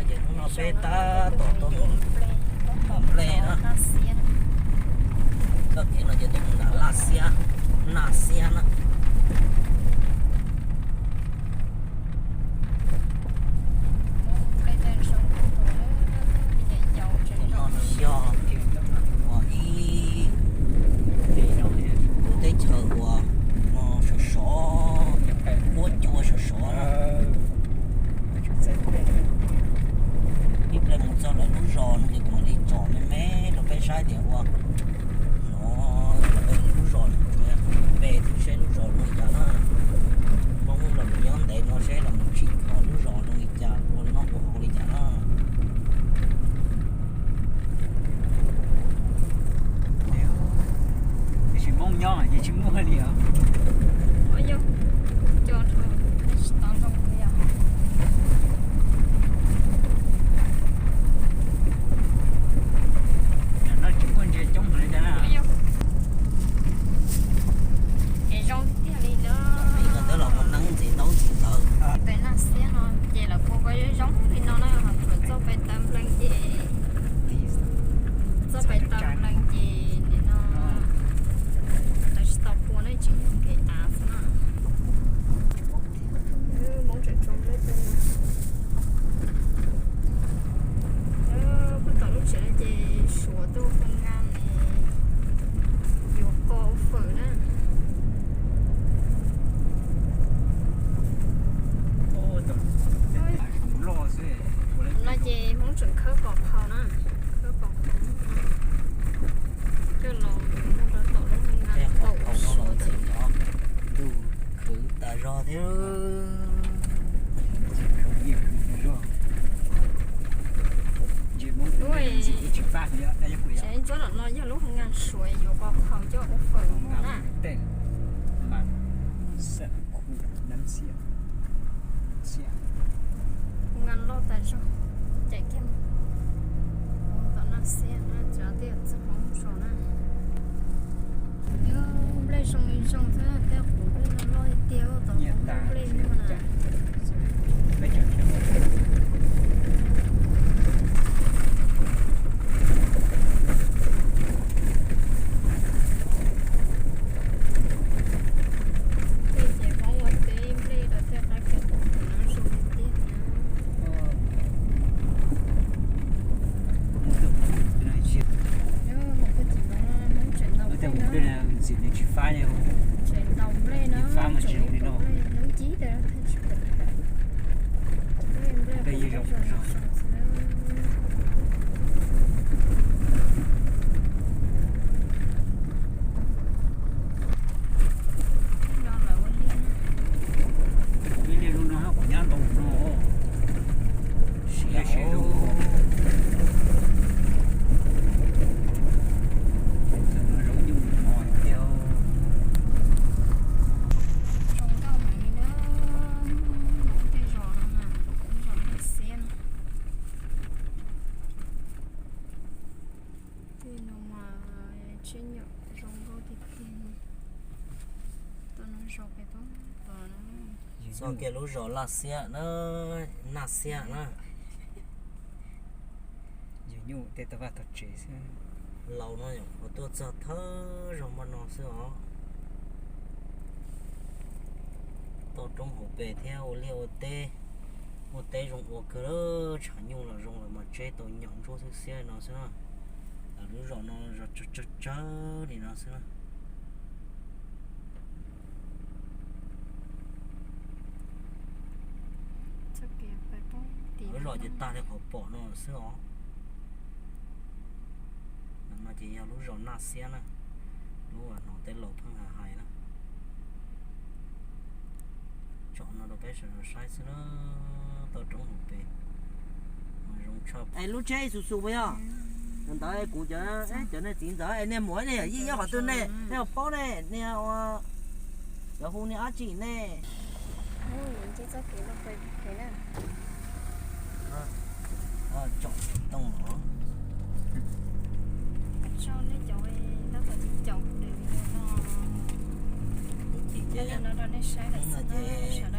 Ces hnub no peb tab tom tuaj mus nplej na. Txoj kev no ces tuaj mus nram Laj Xiab, Naj Xiab na. Tus no nws yog uas ib lub teb chaws uas no sov sov, huab cua sov sov na. Ib pliag mus txog lawv lub zos no ces kuv mam li tsom me me rau peb saib tias ua no lub zos no, peb thiaj saib lub zos zoo li cas na. Hmoob los mus nyob ntev no seb los mus tsim kho lub zos zoo li cas, ua noj ua haus li cas na. Tiam sis Hmoob nyob ces tsis muaj li os. Yog, cov tsis tau zoo li os. Nim no tsis muaj ntses coob heev li cas na. Es zoo tiag li na. Peb los mus neeb ntxiv ntaub ntxiv ntawv. Peb Naj Xiab no ces lawv pua koj zoo li no na, ho tsuas txoj pes taw nplees ces, txoj pes taw nplees ces nim no lawv tsis tau pua na, tsis yog kev av xwb na. Hmoob tseem tso nplej tuaj. Puag tom lub tsev no ces Suav tuaj hu nqa ne, yuav kho fawm na. No ces Hmoob tseem khawb pos qhau na, khawb pos qhau coj los yuav mus rau tom lub hu nqa tau Suav ntawd. Ntuj khwv tas zog thiab. Tsev ntsuab tom no yog lub hu nqa Suav yuav pos qhau coj ua fawm mus na. Hu nqa loj tas zog, cais kiag mus tom Naj Xiab na, tsav twb txog Hmoob zos na. Nplej zoo li zoo thiab, tej qub nplej no loj tiag tiag, tom Hmoob nplej no na. Tej ces Hmoob ua teb nplej los tej qab kev no zoo li tiag na. Hmoob tseem ntaus nplej na, tseem ntaus nplej na, tseem ntaus nplej, hnub cib tas tsis pom nplej, nplej zoo zoo xwb na. Ib liaj lub no kuv nyab ntoo no, siav siav lub. Zaub nyuj mos tiag. Zoo nkauj heev li na, tej zos no na, tej zos Naj Xiab no. Tej no mas tsheb nyom zoo nkauj tiag tiag. Tuaj noj zos pem toj tos na. Txog kiag lub zos Laj Xiab na, Naj Xiab na. Yus nyuj tej tau vaj tau tsev xwb. Laus no uas tuaj txog thawj zaug npaj no xwb os. Toj roob hauv pes thiab ua liaj ua teb, ua teb zoo ua kawg, tshav nyuj los zoo los mas tseb tau nyom ntsuab xwb xiab li no xwb na. Lub zos no zos tsawg tsawg li no xwb na. Lub zos ces tag li qhov pom no xwb os. No ces yog lub zos Naj Xiab na, lub uas hnov tej laus pheej hais hais na. Tsom no rau peb sawv daws saib xwb na, toj roob hauv pes mas zoo tshaj. Es lub tsheb Isuzu puas yog? Ntawd kuv cov, cov nej txiv ntxawm es niag muam ne, yij nyob qhov twg ne, nej puas paub ne, niag ua, cov hu niag dab tsi ne? Tsom tsis tau los. Ib chim ces no rau nej saib lawm xwb na, sawv